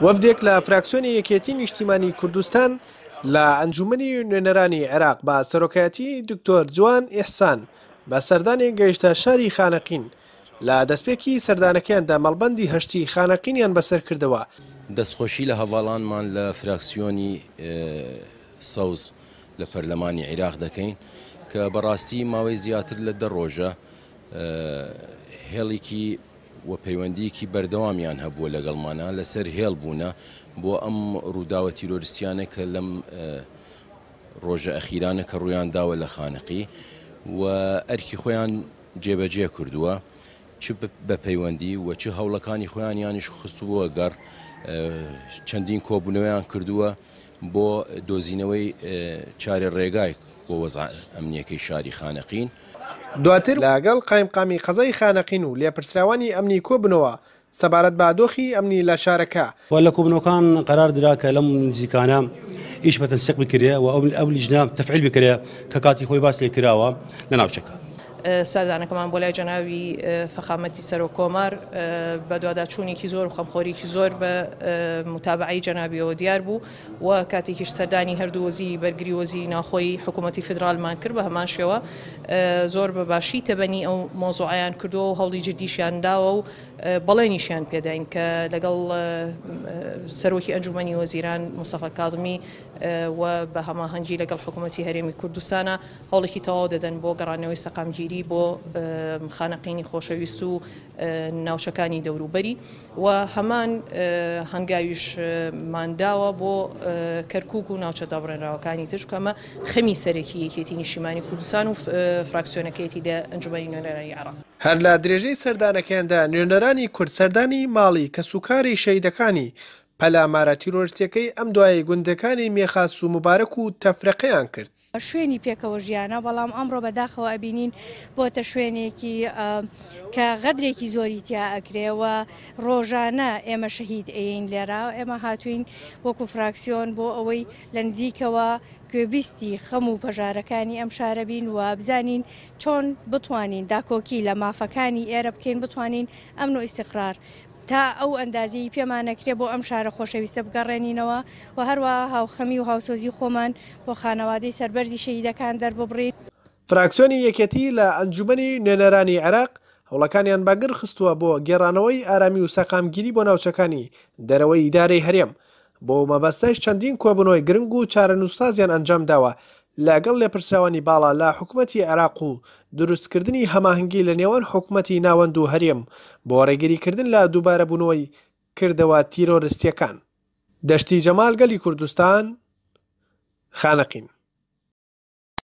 وەفدێک لە فراکسیۆنی یەکێتی نیشتیمانی کوردستان لە ئەنجومەنی نوێنەرانی عێراق بە سەرۆکایەتی دکتۆر جوان ئیحسان بە سەردانێک گەیشتە شاری خانەقین لە دەستپێکی سەردانەکەیاندا مەڵبەندی هەشتی خانەقینیان بەسەر کردەوە. دەستخۆشی لە هەڤاڵانمان لە فراکسیۆنی سەوز لە پەرلەمانی عیراق دەکەین کە بەڕاستی ماوەی زیاتر لە دە ڕۆژە هێڵێکی و پەیوەندیەکی بەردەوامیان هەبووە لەگەڵمانە لەسەر هێڵ بوونە بۆ ئەم ڕووداوە تیرۆریستیانە کە لەم ڕۆژە ئەخیرانە کە ڕوویان داوە لە خانەقی و ئەرکی خۆیان جێبەجێ کردووە چ بە پەیوەندی و چ هەوڵەکانی خۆیانیانیش خستبووە گەڕ چەندین کۆبوونەوەیان کردووە بۆ دۆزینەوەی چارە ڕێگایەک بۆ وەزعە ئەمنییەکەی شاری خانەقین. دواتر لەگەڵ قایمقامی قەزای خانەقین و لێپرسراوانی ئەمنی کۆبنەوە سەبارەت بە دۆخی ئەمنی لە شارەکە. و لە کۆبوونەوەکان قەرار درا کە لەم نزیکانە ئیش بە تەنسیق بکرێ و ئەو لیژنە تەفعیل بکرێ کە کاتی خۆی باس لێ کراوە لە ناوچەکە. سەردانەکەمان بۆ لای جەنابی فەخامەتی سەرۆک کۆمار بەدواداچوونێکی زۆر و خەمخۆریکی زۆر بە متابعەی جەنابیەوە دیار بوو و کاتێکیش سەردانی هەردوو وەزیری بەرگری و وەزیری ناوخۆی حکوومەتی فیدرالمان کرد بە هەمان شێوە زۆر بە باشی تەبەنی ئەو مۆزوعیان کردووە و هەوڵی جدیشیان داوە و بەڵێنیشیان پێداین کە لەگەڵ سەرۆکی ئەنجومەنی وەزیران مستەفا کازمی و بە هەماهەنگی لەگەڵ حکوومەتی هەرێمی کوردستانە هەوڵێکی تەواو دەدەن بۆ گەڕانەوەی سەقامگیری بۆ خانەقینی خۆشەویست و ناوچەکانی دەوروبەری و هەمان هەنگاویش مانداوە بۆ کەرکک و ناوچە دابڕێنراوەکانی تر چونکە ئەمە خەمی سەرەکی یەکێتی نیشتیمانی کوردستان و فراکسیۆنەکەیەتی لە ئەنجومەنی نوێنەرانی عێراق. هەر لە درێژەی سەردانەکەیاندا نوێنەرانی کورد سەردانی ماڵی کەسوکاری شەهیدەکانی پەلامارە تیرۆرستیەکەی ئەم دوایەی گوندەکانی مێخاس و موبارەک و تەفرەقەیان کرد. شوێنی پێکەوە ژیانە، بەڵام ئەمڕۆ بەداخەوە ئەبینین بۆتە شوێنێکی کە غەدرێکی زۆری تیا ئەکرێ و ڕۆژانە ئێمە شەهید ئەیین لێرە. ئێمە هاتوین وەکو فراکسیۆن بۆ ئەوەی لە نزیکەوە گوێبیستی خەم و پەژارەکانی ئەم شارە بین و بزانین چۆن بتوانین داکۆکی لە مافەکانی ئێرە بکەین، بتوانین ئەمن و ئیستیقرار تا ئەو ئەندازەی پێمان ئەکرێ بۆ ئەم شارە خۆشەویستە بگەڕێنینەوە و هەروەها هاوخەمی و هاوسۆزی خۆمان بۆ خانەوادەی سەربەرزی شەهیدەکان دەرببڕین. فراکسیۆنی یەکێتی لە ئەنجومەنی نوێنەرانی عێراق هەوڵەکانیان بەگڕ خستووە بۆ گێڕانەوەی ئارامی و سەقامگیری بۆ ناوچەکانی دەرەوەی ئیدارەی هەرێم، بۆ مەبەستەش چەندین کۆبوونەوەی گرنگ و چارەنووسسازیان ئەنجامداوە لەگەڵ لێپرسراوانی باڵا لە حکومەتی عێراق و دروستکردنی هەماهەنگی لە نێوان حکومەتی ناوەند و هەرێم بۆ ڕێگریکردن لە دووبارەبوونەوەی کردەوە تیرۆرستییەکان. دەشتی جەمال گەلی کوردستان، خانەقین.